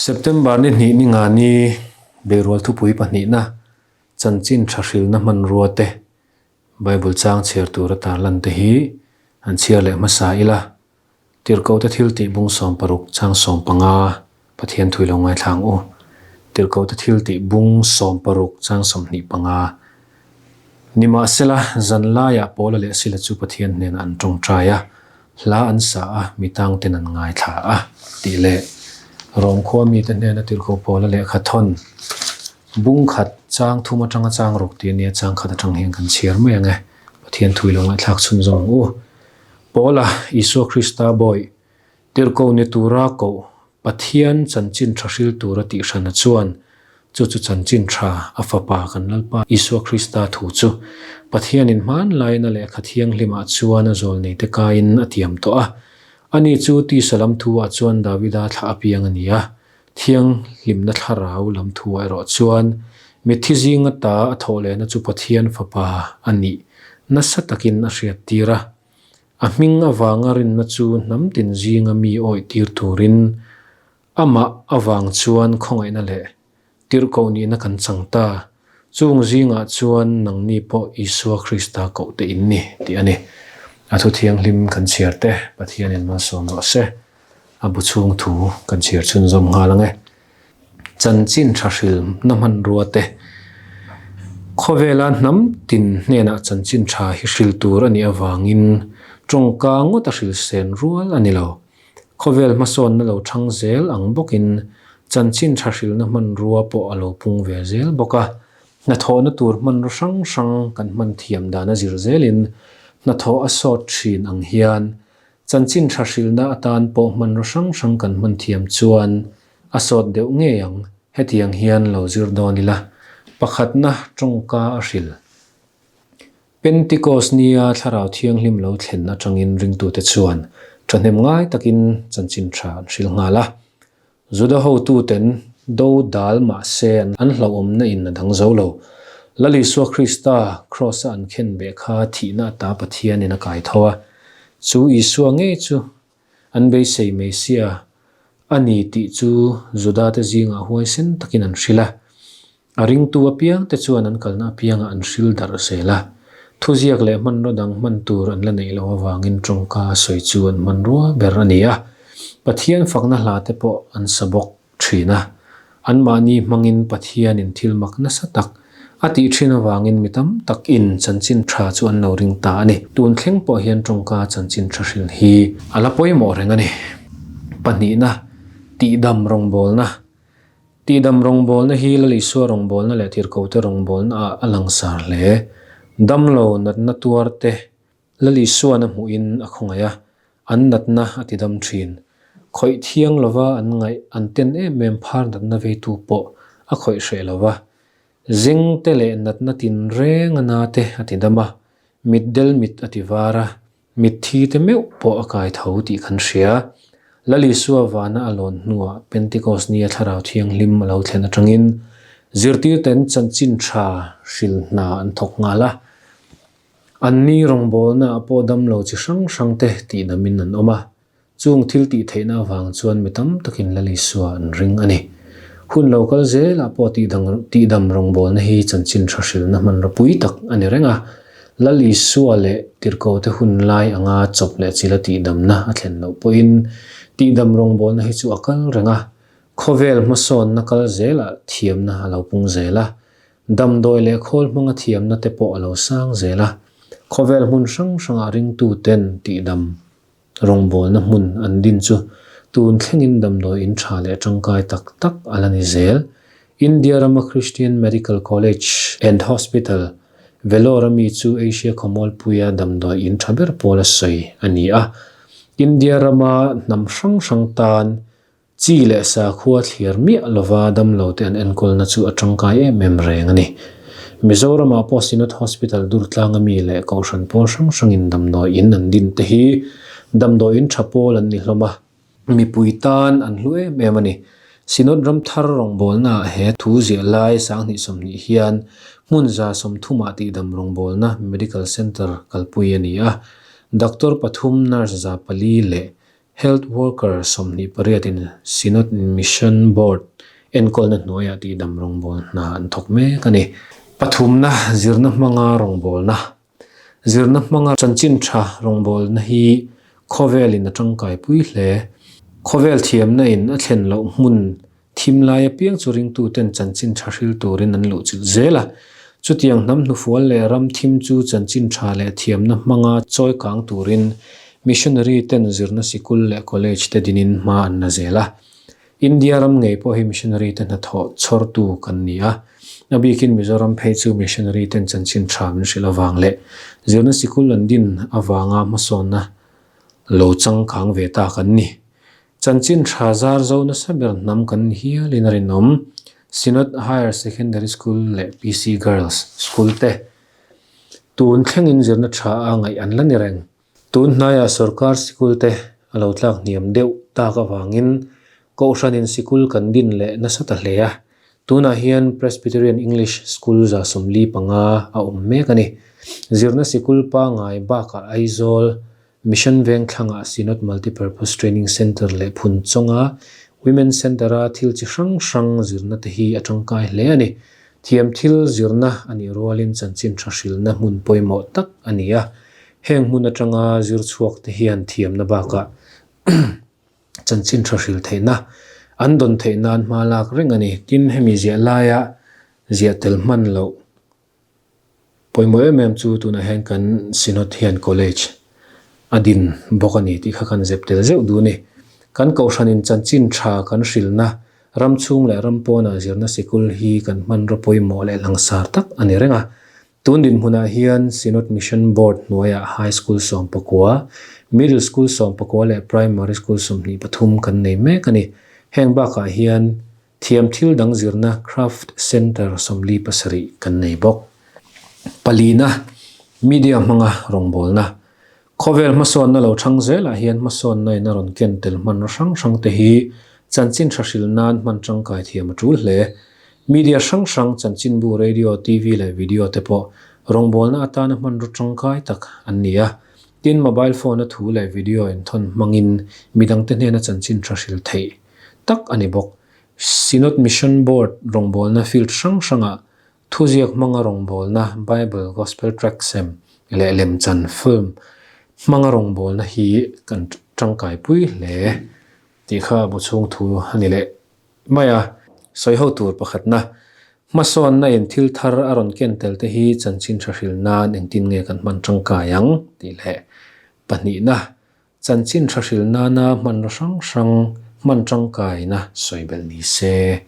September ni hnih ni nga ni Beirual thupui pahnihna chanchin tha hrilna hmanrua te Bible chang chhiar tura tarlan te hi han chhiar leh hmasa ila. Tirhkohte thiltih bung 60 chang 15 Pathian thui lo ngaithla ang u. Tirhkohte thiltih bung 60 chang 25. Nimahsela, zan laiah Paula leh Sila chu Pathian hnenah an tawngtai a, hla an sa a, mi tangten an ngaithla a, tih leh Rom khua mite hnena Tirhkoh Paula lehkha thawn bung khat chang thum atanga chang ruk tih a nia, chang khat atang hian kan chhiar mai ang e. Pathian thui lo ngaihthlak chhunzawm ang u. Paula, Isua Krista bawih, tirhkoh ni tura koh Pathian chanchin tha hril tura tih hrana chuan chu chu chanchin tha a Fapa kan Lalpa Isua Krista thu chu Pathianin hmanlaiin a lehkha thianghlimah chuan a zawlneite kaiin a tiam tawh a. Ani chu tisa lam thu-ah chuan Davida thlah apiang a ni a, thianghlimna thlarau lam thu-ah erawh chuan mitthi zinga ta a thawh lehna chu Pathian Fapa a nih nasa takin a hriattir a. A hming avanga rinna chu hnam tin zinga mi awih tir turin amah avang chuan khawngaihna leh tirhkoh nihna kan chang ta. Chung zingah chuan nangni pawh Isua Krista koh te in ni tih a ni. A thu thianghlim kan chhiar te Pathianin malsawm rawh se. A bu chhung thu kan chhiar chhunzawm nghal ang e. Chanchin tha hrilna hmanrua te. Khawvela hnam tin hnenah chanchin tha hi hril tur a nih avangin tawngka ngawt a hril sen rual a ni lo. Khawvel hmasawnna lo thang zel ang bawkin chanchin tha hrilna hmanrua pawh a lo pung ve zel bawk a. Hnathawhna tur hmanraw hrang hrang kan hman thiam dan a zir zelin hnathawh a sawt thin ang hian chanchin tha hrilna atan pawh hmanraw hrang hrang kan hman thiam chuan A sawt deuh ngei ang, hetiang hian lo zir dawn ila, pakhatna tawngka a hril. Pentikos nia Thlarau Thianghlim lo thlen atangin ringtute chuan thahnem ngai takin chanchin tha an hril nghal a. Juda hotuten do dal mah se an hlauhawmna in a dang zo lo. Lal Isua Krista Kraws-a an khen beh kha thihna ata Pathianin a kai tho a. Chu Isua ngei chu An beisei mai sia, a ni tih chu Judate zingah huaisen takin an hrilh a. A ringtu apiangte chuan an kalna apiangah an hril darh zel a. Thuziak leh hmanraw dang hman tur an la neih loh avangin tawngka sawi chu an hmanrua ber a ni a. Pathian fakna hlate pawh an sa bawk. thin a, anmahni hmangin Pathianin thil mak nasa tak a tih thin avangin mi tam tak in chanchin tha chu an lo ring ta a ni. Tun thleng pawh hian tawngka chanchin tha hril hi a la pawimawh reng a ni. Pahnihna, Tihdam rawngbawlna. Tihdam rawngbawlna hi Lal Isua rawngbawlna leh Tirhkohte rawngbawlna ah a langsar hle. Damlo natna tuar te Lal Isuan a hmuhin a khawngaih a, an natna a ti dam thin. Khawih thiang lova an ngaih an ten em em phar natna veitu pawh a khawih hreh lova. Zeng te leh natna tin reng a na te a ti dam a, mitdel mit a ti var a, mitthi te meuh pawh a kai tho tih kan hria. Lal Isua vana a lawn hnuah Pentecost nia Thlarau Thianghlim a lo thlen atangin zirtirten chanchin tha hril hna an thawk nghal a. Anni rawngbawlna ah pawh damlo chi hrang hrang te tihnamin an awm a, chung thil tih theihna avang chuan mi tam takin Lal Isua an ring a ni. Hun lo kal zelah pawh tihdam rawngbawlna hi chanchin tha hrilna hmanraw pui tak a ni reng a, Lal Isua leh Tirhkote hun lai anga chawp leh chila tihdamna a thlen loh pawhin tihdam rawngbawlna hi chu a kal reng a, khawvel hmasawnna kal zelah thiamna a lo pung zel a, Damdawi leh khawl hmanga thiamna te pawh a lo sang zel a, khawvel hmun hrang hrangah ringtuten tihdam rawngbawlna hmun an din chu tun thlengin damdawi in tha leh tangkai tak tak a la ni zel. India rama Christian Medical College and Hospital, Vellore a mi chu Asia khawmualpuia damdawi in tha ber pawl a sawi a ni a. India rama hnam hrang hrang tan Chi leh sakhua thliar miah lova damlote an enkawlna chu a tangkai em em reng a ni. Mizoramah pawh Synod Hospital Durtlanga mi leh Kohhran pawl hrang hrangin damdawi in an din te hi damdawi in tha pawl an ni hlawm a, mipui tan an hlu em em a ni. Synod Ramthar rawngbawlnaah he thu ziah lai 2020 hian hmun 30 ah tihdam rawngbawlna Medical Centre kalpui a ni a, Doctor pathum, Nurse 400 leh. Health Worker 28 in Synod Mission Board enkawlna hnuaiah tihdam rawngbâwl hna an thawk mek a ni. Pathumna, Zirna hmanga rawngbâwlna. Zirna hmanga chanchin tha rawngbâwlna hi khawvelin a tangkaipui hle. Khawvel thiamna in a thlen loh hmun Thim lai apiang chu ringtuten chanchin tha hril turin an luhchilh zel a. Chutiang hnam hnufual leh ram thim chu chanchin tha leh thiamna hmanga chawi kang turin missionary ten zirna sikul leh college te dinin hma an la zel a. India ram ngei pawh hi missionary te hnathawh chhawrtu kan ni a. A bikin Mizoram phei chu missionary ten chanchin tha min hrilh avang leh zirna sikul an din avanga hmasawnna lo changkang ve ta kan ni. Chanchin tha zar zo nasa ber hnam kan ni hialin a rinawm. Synod Higher Secondary School leh PC Girls School te tun thlengin zirna tha a ngaih an la ni reng. Tun hnaiah sorkar sikul te a lo tlak hniam deuh tak avangin Kohhranin sikul kan din leh nasa ta hle a. Tunah hian Presbyterian English School 45 a awm mek a ni. Zirna sikul pangngai bakah Aizawl Mission Vengthlangah Synod Multipurpose Training Centre leh Phunchawnga Women's Centre-a thil chi hrang hrang zirna te hi a tangkai hle a ni. Thiam thil zirna a nih rualin chanchin tha hrilna hmun pawimawh tak a ni a. Heng hmun atanga zir chhuak te hian thiamna bakah chanchin tha hril theihna an dawn theih nan hma lak reng a ni. Tin, hemi ziah laia ziah tel hman loh Pawimawh em em chu tunah hian kan Synod hian College a din bawk a ni tih kha kan zep tel zeuh duh a ni. Kan Kohhranin chanchin tha kan hrilhna ram chhung leh ram pawnah zirna sikul hi kan hmanraw pawimawh leh langsar tak a ni reng a. Tun dinhmunah hian Synod Mission Board hnuaiah High School 19, Middle School 19 leh Primary School 23 kan nei mek a ni. Heng bakah hian Thiam thil dang zirna Craft Centre 47 kan nei bawk. Palina, Media hmanga rawngbawlna. Khawvel hmasawnna lo thang zelah hian hmasawnna in a rawn ken tel hmanraw hrang hrang te hi chanchin tha hril nan hman tangkai thiam a tul hle. Media hrang hrang, chanchinbu, radio, TV leh video te pawh rawngbawlna atana hmanraw tangkai tak an ni a. Tin, mobile phone a thu leh video inthawn hmangin midangte hnena chanchin tha hril theih tak a ni bawk. Synod Mission Board rawngbawlna field hrang hrangah thuziak hmanga rawngbawlna, Bible, Gospel Tract sem leh lemchan, film, hmanga rawngbawlna hi kan tangkaipui hle tih kha bu chhung thu a ni leh mai a. Sawi ho tur pakhatna, hmasawnna in thil thar a rawn ken tel te hi chanchin tha hril nan engtin nge kan hman tangkai ang tih leh pahnihna, Chanchin tha hril nana hmanraw hrang hrang hman tangkaina sawi belh ni se.